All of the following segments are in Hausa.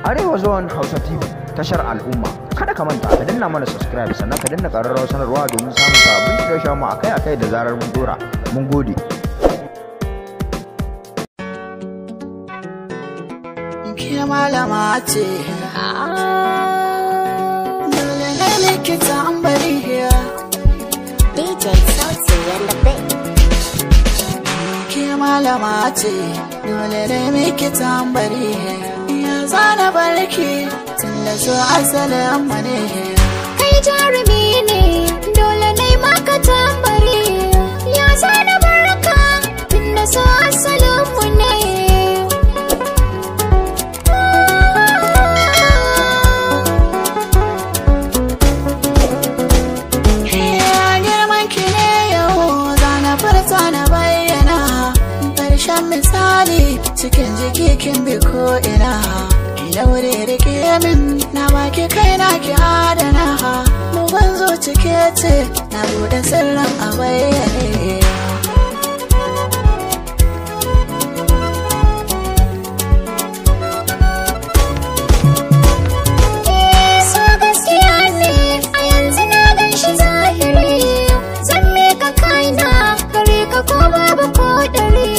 Arewa Zone Hausa TV, tashar al'umma. Kada ka manta ka danna mana subscribe, sannan ka danna ƙararrawar sanarwa domin samun sabbin shirye-shiryen mu akai-akai da zarar mun dora. Mun gode. Ke malama ce, dole ne likita an bari. DJ Sauti and the Big. Ke malama ce, dole ne likita an bari. Ya zana barki tun da so asalin mu ne. Kai jarumi ne, dole ne maka tambari. Ya zana barka tunda so asalin mu ne. Ya girman ki ne yau zana furta na bayyana. Karshen misali cikin jiki kin bi ko ina. Daure rike min na baki kai na ki adana. Mugun zuci ke ce na bude sirrin a bayyane. Eh, so gaskiya ne, a yanzu na gan shi zahiri. Zan mika kaina gare ka ko babu ko ɗari.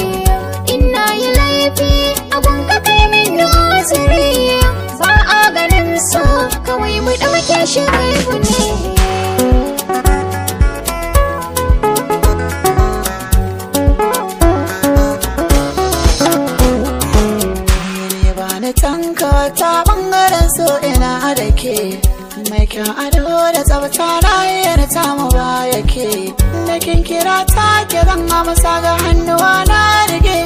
Ina yi laifi abun ka kai min uzuri. Ba a ganin so, kawai mu ɗauke shi gaibu ne. Ni ba ni tanka ta bangaren so ina da ke. Mai kyan ado da tsabta rayuwar ta mu ba yake. Da kin kira ta ke zan amsa ga hannuwa na rige.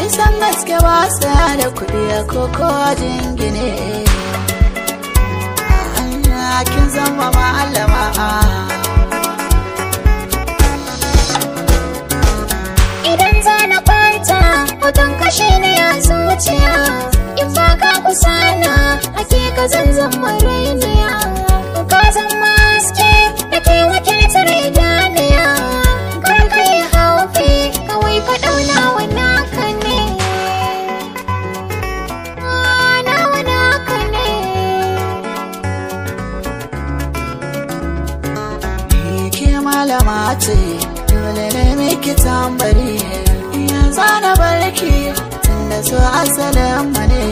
Isan gaske ba sa da kuɗi ko ko jingine. Allah kin zama malama. Idan za na kwanta, hoton kashe ne a zuciya. In ba ka kusa na, hakika zan zama rainiya. Ka zama haske da ke wakiltar idaniya. Kar ka yi haufi, kawai ka ɗauna wa naka ne. Ah, nawa naka ne. Ke malama ce, dole ne miki tambari. Yanzu na barki tunda so asalin mu ne.